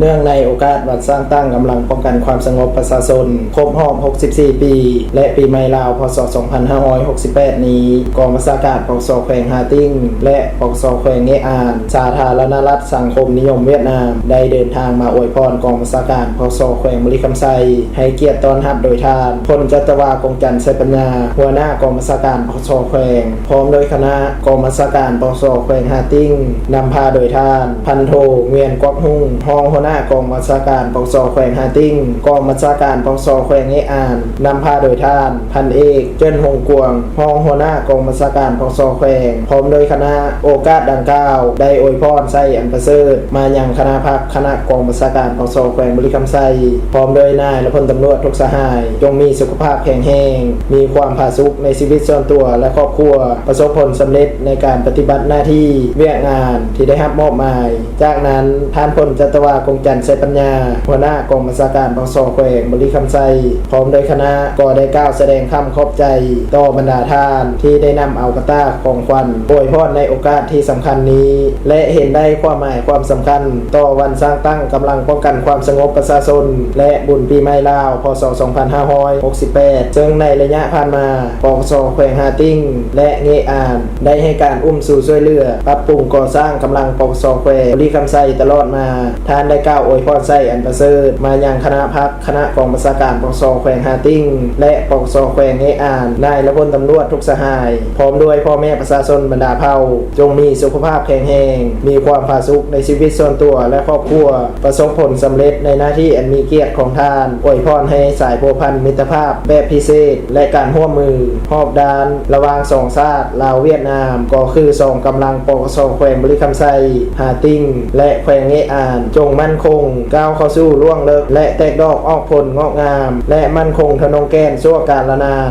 ເນື່ອງໃນໂອກາດວັນສ້າງຕັ້ງກຳລັງປ້ອງກັນຄວາມສະຫງົບປະຊາຊົນ ຄົບຮອບ ຫົກສິບສີ່ ປີ ແລະ ປີໃໝ່ລາວ ພ.ສ. ສອງພັນຫ້າຮ້ອຍຫົກສິບແປດ ນີ້, ກອງບັນຊາການ ປກສ ແຂວງຮ່າຕິ້ງ ແລະ ປກສ ແຂວງເງະອານ ສາທາລະນະລັດສັງຄົມນິຍົມຫວຽດນາມ ໄດ້ເດີນທາງມາອວຍພອນກອງບັນຊາການ ປກສ ແຂວງບໍລິຄຳໄຊ ໃຫ້ກຽດຕ້ອນຮັບໂດຍທ່ານ ພົນຈັດຕະວາ ກົງຈັນ ໄຊປັນຍາ ຫົວໜ້າກອງບັນຊາການ ປກສ ແຂວງ ພ້ອມໂດຍຄະນະ. ກອງບັນຊາການ ປກສ ແຂວງຮ່າຕິ້ງ ນຳພາໂດຍທ່ານ ພັນໂທ ງວຽນ ກວັກຮຸ່ງ ຮອງຫົວໜ້າກອງບັນຊາການ ປກສ ແຂວງຮ່າຕິ້ງ, ກອງບັນຊາການ ປກສ ແຂວງເງະອານ ນຳພາໂດຍທ່ານ ພັນເອກ ເຈິນ ຫົງກວາງ ຮອງຫົວໜ້າກອງບັນຊາການ ປກສ ແຂວງ ພ້ອມໂດຍຄະນະ. ໂອກາດດັ່ງກ່າວ ໄດ້ອວຍພອນໄຊອັນປະເສີດມາຍັງຄະນະພັກ, ຄະນະກອງບັນຊາການ ປກສ ແຂວງບໍລິຄຳໄຊ ພ້ອມໂດຍນາຍ ແລະ ພົນຕຳຫຼວດທຸກສະຫາຍ ຈົ່ງມີສຸຂະພາບແຂງແຮງ, ມີຄວາມຜາສຸກໃນຊີວິດສ່ວນຕົວ ແລະ ຄອບຄົວ, ປະສົບຜົນສຳເລັດໃນການປະຕິບັດໜ້າທີ່ວຽກງານທີ່ໄດ້ຮັບມອບໝາຍ. ຈາກນັ້ນ, ທ່ານ ພົນຈັດຕະວາ ກົງຈັນ ໄຊປັນຍາ ຫົວໜ້າກອງບັນຊາການ ປກສ ແຂວງບໍລິຄຳໄຊ ພ້ອມໂດຍຄະນະ ກໍໄດ້ກ່າວສະແດງຄຳຂອບໃຈຕໍ່ບັນດາທ່ານທີ່ໄດ້ນຳເອົາກະຕ່າຂອງຂວັນອວຍພອນໃນໂອກາດທີ່ສຳຄັນນີ້ ແລະ ເຫັນໄດ້ຄວາມໝາຍຄວາມສຳຄັນຕໍ່ວັນສ້າງຕັ້ງກຳລັງປ້ອງກັນຄວາມສະຫງົບປະຊາຊົນ ແລະ ບຸນປີໃໝ່ລາວ ພ.ສ. ສອງພັນຫ້າຮ້ອຍຫົກສິບແປດ ເຊິ່ງໃນໄລຍະຜ່ານມາ ປກສ ແຂວງຮ່າຕິ້ງ ແລະ ເງະອານ ໄດ້ໃຫ້ການອຸ້ມຊູຊ່ວຍເຫຼືອ ປັບປຸງກໍ່ສ້າງກຳລັງ ປກສ ແຂວງບໍລິຄຳໄຊຕະຫຼອດມາ. ທ່ານໄດ້ກ່າວອວຍພອນໄຊອັນປະເສີດມາຍັງຄະນະພັກ, ຄະນະກອງບັນຊາການ ປກສ ແຂວງຮ່າຕິ້ງ ແລະ ປກສ ແຂວງເງະອານ, ນາຍ ແລະ ພົນຕຳຫຼວດທຸກສະຫາຍ ພ້ອມດ້ວຍພໍ່ແມ່ປະຊາຊົນບັນດາເຜົ່າ ຈົ່ງມີສຸຂະພາບແຂງແຮງ, ມີຄວາມຜາສຸກໃນຊີວິດສ່ວນຕົວ ແລະ ຄອບຄົວ, ປະສົບຜົນສຳເລັດໃນໜ້າທີ່ອັນມີກຽດຂອງທ່ານ, ອວຍພອນໃຫ້ສາຍພົວພັນມິດຕະພາບແບບພິເສດ ແລະ ການຮ່ວມມືຮອບດ້ານລະຫວ່າງສອງຊາດ ລາວ-ຫວຽດນາມ ກໍຄືສອງກຳລັງ ປກສ ແຂວງບໍລິຄຳໄຊ, ຮ່າຕິ້ງ ແລະ ແຂວງເງະອານ ຈົ່ງໝັ້ນຄົງ, ກ້າວເຂົ້າສູ່ລ່ວງເລິກ ແລະ ແຕກດອກອອກຜົນງອກງາມ ແລະ ໝັ້ນຄົງທະນົງແກ່ນຊົ່ວກາລະນານ.